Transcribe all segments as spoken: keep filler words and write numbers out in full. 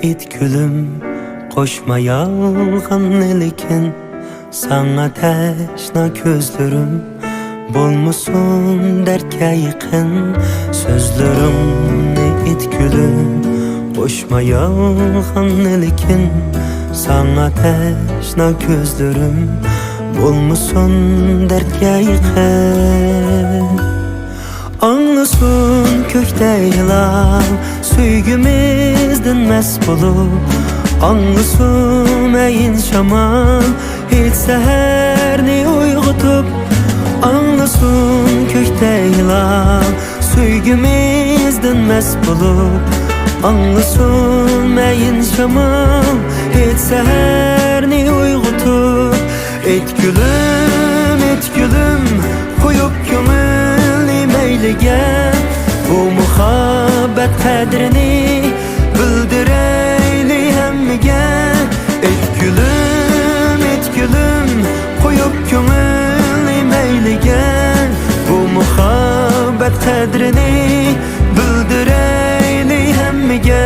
ئېيت گۈلۈم، قوشما يالغاننى لېكىن، ساڭا تەشنا كۆزلىرىم بولمىسۇن دەردكە يېقىن. سۆزلىرىڭنى ئېيت گۈلۈم، قوشما يالغاننى لېكىن، ساڭا تەشنا كۆزلىرىم بولمىسۇن دەردكە يېقىن. ئاڭلىسۇن كۆكتە ھىلال سۆيگۈمىزدىن مەست بولۇپ، ئاڭلىسۇن مەيىن شامال ھېيت سەھەرنى ئويغىتىپ. ئاڭلىسۇن كۆكتە ھىلال سۆيگۈمىزدىن مەست بولۇپ، ئاڭلىسۇن مەيىن شامال ھېيت سەھەرنى ئويغىتىپ. ئېيت گۈلۈم، ئېيت گۈلۈم، قويۇپ كۆڭۈلنى مەيلىگە، بۇ مۇھەببەت قەدرىنى بىلدۈرەيلى ھەممىگە. ئېيت گۈلۈم، ئېيت گۈلۈم، قويۇپ كۆڭۈلنى مەيلىگە، بۇ مۇھەببەت قەدرىنى بىلدۈرەيلى ھەممىگە.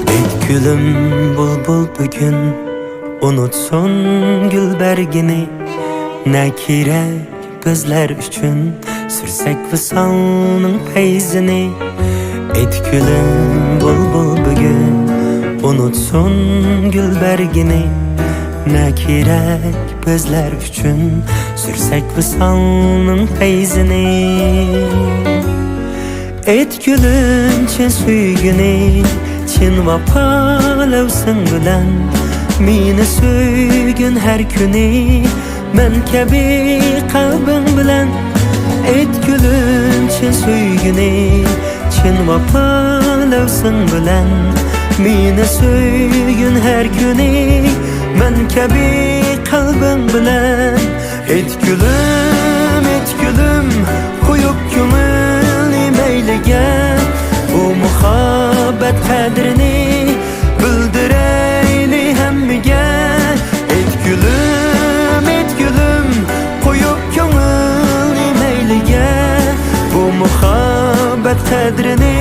ئېيت گۈلۈم، بۇلبۇل بۈگۈن ئۇنۇتسۇن گۈل بەرگىنى، نە كېرەك بىزلەر ئۈچۈن سۈرسەك ۋىسالنىڭ پەيزىنى. ئېيت گۈلۈم، بۇلبۇل بۈگۈن ئۇنۇتسۇن گۈل بەرگىنى، نە كېرەك بىزلەر ئۈچۈن سۈرسەك ۋىسالنىڭ پەيزىنى. ئېيت گۈلۈم، چىن سۆيگۈنى، چىن ۋاپا لەۋزىڭ بىلەن، مېنى سۆيگىن ھەر كۈنى مەن كەبى قەلبىڭ بىلەن. ئېيت گۈلۈم، چىن سۆيگۈنى، چىن ۋاپا لەۋزىڭ بىلەن، مېنى سۆيگىن ھەر كۈنى مەن كەبى قەلبىڭ بىلەن. ئېيت گۈلۈم، ئېيت گۈلۈم، قويۇپ كۆڭۈلنى مەيلىگە، بۇ مۇھەببەت قەدرىنى بىلدۈرەيلى ھەممىگە. ئېيت گۈلۈم، ئېيت گۈلۈم، قويۇپ كۆڭۈلنى مەيلىگە، بۇ مۇھەببەت قەدرىنى